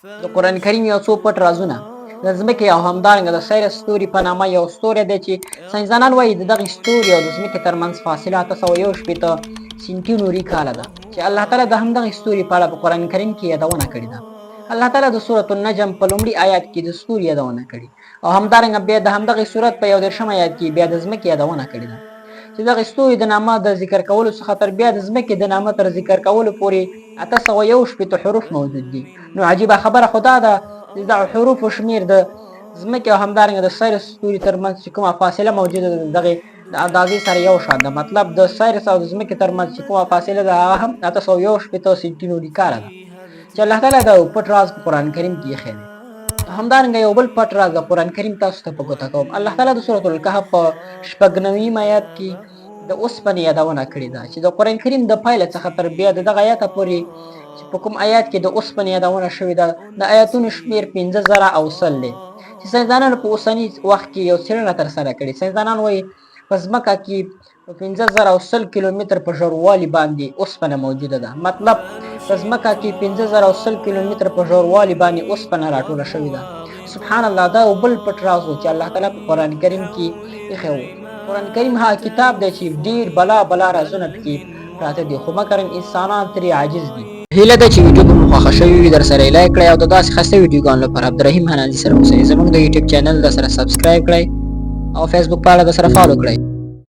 د قرآن کریم یو څو پټ رازونه. د ځمکې او همدارنګه د سایرس ستوري په نامه یو ستوری دی چې ساینسدانان وایي د دغې ستوري او د ځمکې ترمنځ فاصله 861 سنټي نوري کاله ده چې الله تعالی د همدغې ستوري په اړه په قرآن کریم کې یادونه کړې ده. الله تعالی د سورة النجم په لومړي آیات کې د ستوري یادونه کړې او همدارنګه بیا د همدغې سورت په 31 آیات کې بیا د ځمکې یادونه کړې ده چې دغه ستوري د نامه د ذکر کولو څخه تر بیا د ځمکې د نامه تر ذکر کولو پورې 861 حروف موجود دي. نو عجیبه خبره خو دا ده چې د حروفو شمیر د ځمکې او همدارنګه د سایرس ستوري ترمنځ چې کومه فاصله موجوده ده د دغې د اندازې سره یو شان ده. مطلب د سایرس او د ځمکې ترمنځ چې کومه فاصله ده هغه هم 861 سنټي کاره ده چې الله تعالی دا پټ راز په قرآن کریم کې ایښی دی. همدارنګه یو بل پټ راز د قرآن کریم تاسو ته په ګوته کوم. الله تعالی د سورة الکهف په 96 آیات کې د اوسپنې یادونه کړې ده چې د قرآن کریم د پیله څخه تر بیا د دغه آیاته پورې چې په کوم آیات کې د اوسپنې یادونه شوې ده د آیاتونو شمېر 5100 دی چې ساینسدانانو په اوسني وخت کې یو څېړنه ترسره کړې. ساینسدانان وایي په ځمکه کې په 5100 کیلومتر په ژوروالي باندې اوسپنه موجوده ده. مطلب په ځمکه کې 5100 کیلومتر په ژوروالي باندې اوسپنه راټوله شوې ده. سبحان الله، دا یو بل پټ راز و چې الله تعالی په قرآن کریم کې ایښی و. قرآن کریم هغه کتاب دی چې ډیر بلا بلا رازونه پکې پراته دي خو مګر انسانان ترې عاجز دي. هیله ده چې ویډیو به مو خوښه شوې وي، درسره یې لایک کړئ او د داسې ښایسته ویډیوګانو لپاره عبدالرحیم حنانزي سره اوسئ. زموږ د یوټیوب چینل درسره سبسکرایب کړئ او فیسبوک پاڼه درسره فالو کړئ.